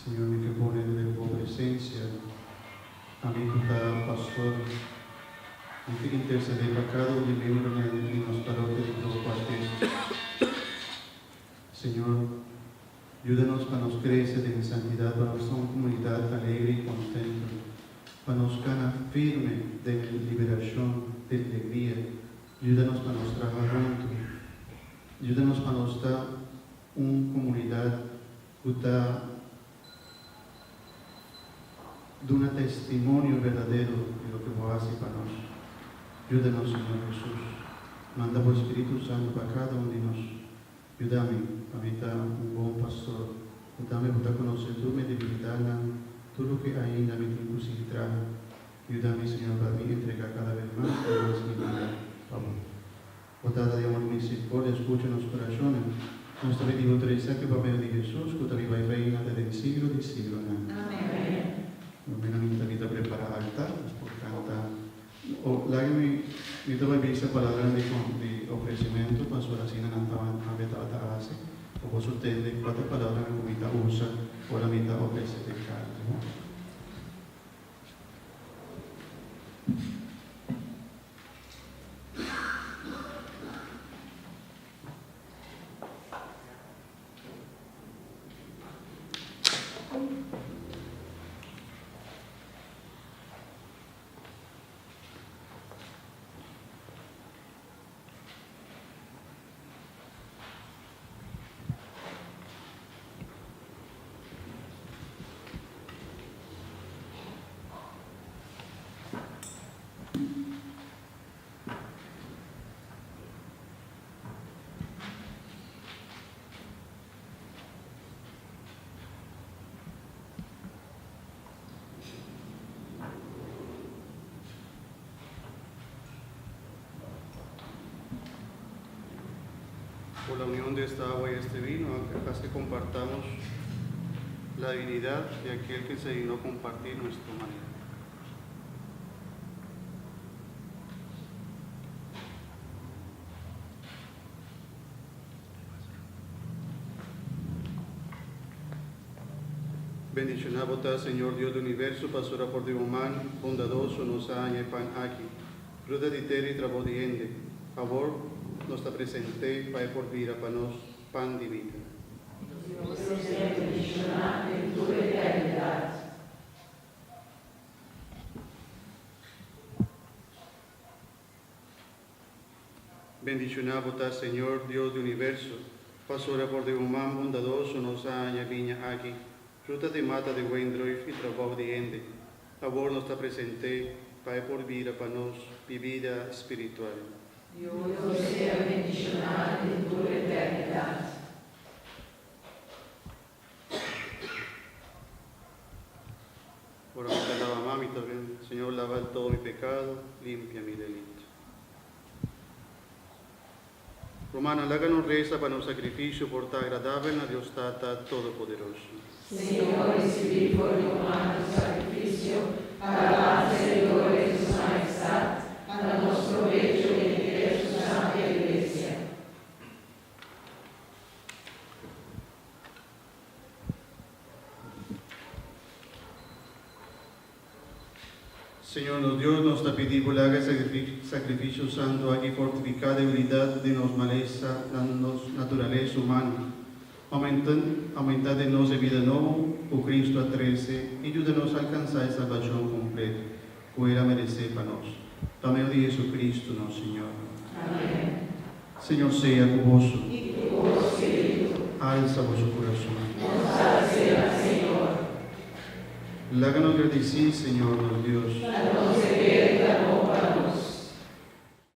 Señor, mi ke pone den bo presensia ami ku ta pastor. Mi ke intersedé pa kada un di miembronan di nos parokia di Pro Kuartel. Señor, yuda nos pa nos krese den santidat pa nos ta un komunidat alegre i kontentu, pa nos kana firme den e liberashon den alegria. Yuda nos pa nos traha huntu. Yuda nos pa nos ta un komunidat ku ta duna testimonio berdadero di loke bo hasi pa nos. Yuda nos, Señor Hesus. Manda bo Spiritu Santu pa kada un di nos. Yuda mi pa mi ta un bon pastor. Bo tambe bo ta konosé tur mi debilidatnan, tur loke ainda mi tin ku sigui traha. Yuda mi, Señor, pa mi entregá kada bes mas i mas mi bida pa bo. O Tata di amor i misericordia, scucha nos oracionnan. Nos ta pidi Bo tur esaki pa medio di Jesus, cu ta biba i reina te den siglo di siglonan. Amen. Lo mi ta bita prepara altar, nos por canta. O laga mi mi ta bai bisa palabranan di di ofrecimento, pasobra asina nan taban tambe tabata haci. O boso tende cua ta palabranan cu mi ta usa ora mi ta ofrece den carni, no? Por la unión de esta agua y este vino, haz que compartamos la divinidad de aquel que se dignó compartir nuestra humanidad. Bendishoná bo ta, Señor Dios di universo, pasobra for di bo man bondadoso nos a haña e pan aki, fruta di tera i trabou di hende. Awor nos ta present'é pa e por bira pa nos pan di bida. Dios sea bendishoná den tur eternidat. Bendishoná bo ta, Señor, Dios di universo, pasobra por di bo man bondadoso nos a haña biña aki, fruta di mata di wendruif i trabou di hende. Awor nos ta present'é pa e por bira pa nos bibida spiritual. Dios sea bendishoná den tur eternidat. Ora mi ta laba man, mi ta bin, Señor, laba todo mi pecado, limpia mi delito. Rumannan, laga nos reza pa nos sacrificio por ta agradabel na Dios Tata Todopoderoso. Señor, ricibi for di bo man nos sacrificio, pa alabansa y gloria di Su Majestad, pa nos probecho y henter Su Santa Iglesia. Señor nos Dios, nos ta pidi Bo laga e sacrificio santo aki fortifica debilidad di nos malesa na nos naturalesa humano. Aumenta den nos e bida nobo cu Cristo a trece y yuda nos alcansa e salbacion completo cu El a merece pa nos. Pa medio di Jesucristo nos Señor. Amén. Señor sea cu boso. Y cu bo spiritu. Alsa boso curason. Nos als'é na Señor. Laga nos gradicí Señor nos Dios. Ta nos deber y ta bon pa.